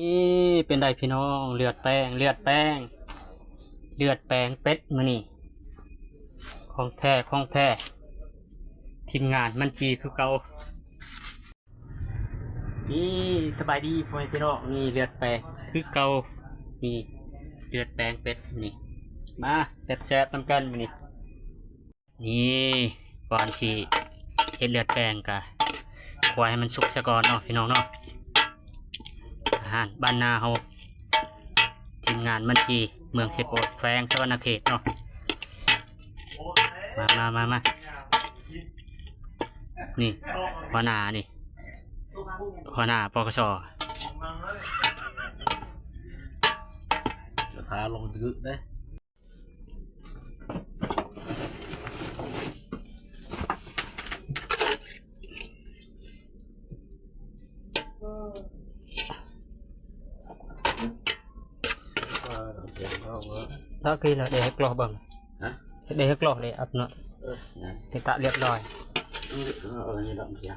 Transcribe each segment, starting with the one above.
ນີ້ເປັນໃດພີ່ນ້ອງ ເລືອດແປງ ເລືອດແປງ ເລືອດແປງເປັດມື້ນີ້ ຂອງແທ້ ຂອງແທ້ ທີມງານມັນຈີຄືເກົ່າ. ນີ້ ສະບາຍດີພໍ່ແມ່ພີ່ນ້ອງ ນີ້ເລືອດແປງຄືເກົ່າ ນີ້ເລືອດແປງເປັດນີ້ ມາແຊບໆນຳກັນມື້ນີ້. ນີ້ ກ່ອນຊິເຮັດເລືອດແປງກະ ຂົ້ວໃຫ້ມັນສຸກສະກ່ອນເນາະພີ່ນ້ອງເນາະ. ອາຫານບ້ານນາເຮົາ ທີມງານມັນຈີ ເມືອງເຊໂປດ ແຂວງສະຫວັນນະເຂດເນາະ. ມາ ມາ ມາ ມາ ນີ້ ຫົວໜ້ານີ້ ຫົວໜ້າ ປກສ ກະທະລົງດຶກເດ້. ຖ້າຄືນະ ໄດ້ເຮັດກລໍບາງ ຮະ ໄດ້ເຮັດກລໍເດ້ອັບເນາະ ເອີ ເຮັດຕະລຽບຮ້ອຍ ເອີ ເອົາອັນນີ້ດອກ ງ່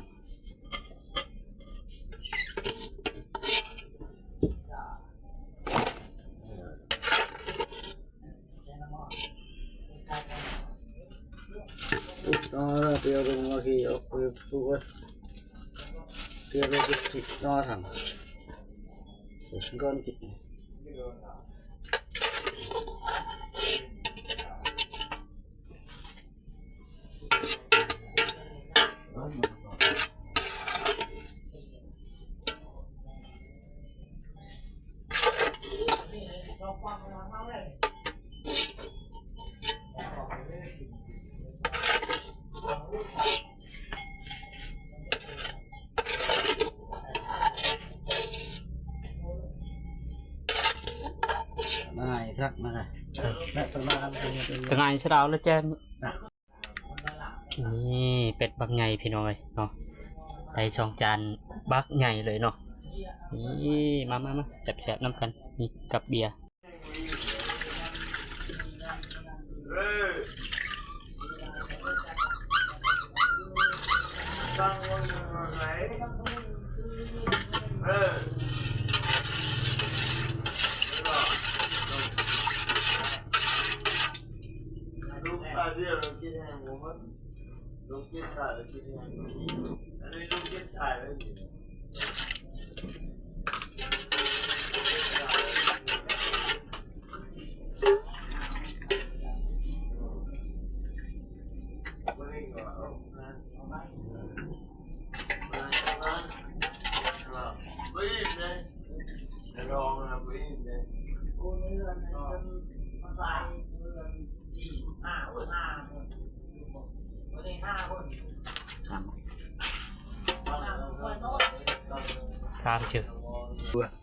າຍຄັກນະ ແລະປະມານ ງ່າຍສະດາວລະແຈມ. ນີ້ເປັດບັກໃຫຍ່ພີ່ນ້ອງເອີຍເນາະ ໄດ້ສອງຈານບັກໃຫຍ່ເລີຍເນາະ. ນີ້ ມາ ມາ ມາ ແຊບໆນຳກັນ ນີ້ກັບເບຍ. ສາມຊື່.